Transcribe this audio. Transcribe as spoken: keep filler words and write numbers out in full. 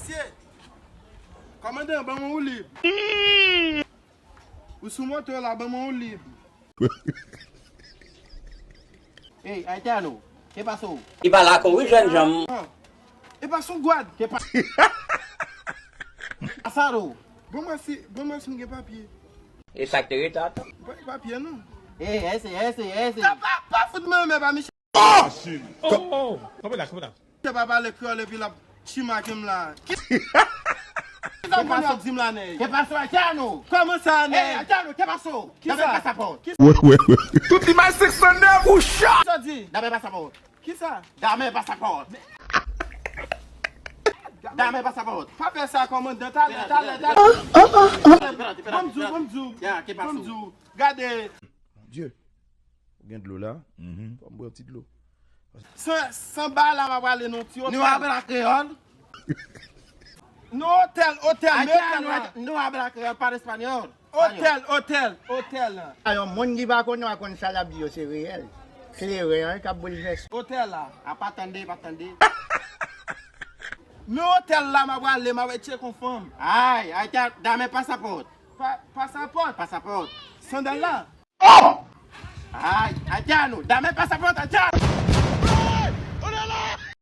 Mesye, kòmandan, ban mwen woulib. Ou sou moto la, ban mwen woulib. Ey, Haitiano, ke pase w? Li pale ak ou wi, jèn janm. Ah, e pa son gwad. Ke pa... Asado. Bon, mwen si, bon, mwen si m gen papye. E sa k te rete atan? Mwen pa gen papye, non. Ey, ese, ese, ese. Pa, pa, pa fout mwen, men pa miche. Oh, oh, kanpe la, kanpe la. Misye pa pale kreyòl epi l ap chimake m la. Ki sa w konn w ap di m la, nèg? Ke pase w, Haitiano? Kòman sa, nèg? Ey, Haitiano, ke pase w? Ki sa? Dame pasapòt. Ki sa? Tout imaj senk san nèf ou chat! Sa w di? Dame pasapòt. Ki sa? Dame pasapòt. Dame pasapòt. Pa fè sa, kòmandan. Talè, talè, talè. Ban m di w, ban m di w. Ban m di w. Gade. Dye. Ou gen dlo la? Fò m bwè yon ti dlo. San, san ba la, m ap prale nan yon ti otèl. Nou ap la kreyòl? Non, otèl, otèl, men otèl la. Nou ap la kreyòl, pa espanyòl. Otèl, otèl, otèl. A yon moun ki pa konnen, w a konn sa l ap di yo se reyèl. Kleren an k ap boulvèse. Otèl la. A pa tande, pa tande. Men otèl la, m ap prale, m ap etche konfòm. Ay, ay, dame pasapòt. Pa, pasapòt. Pasapòt. Sandal la. Oh! Ay, Haitiano, dame pasapòt, Haitiano.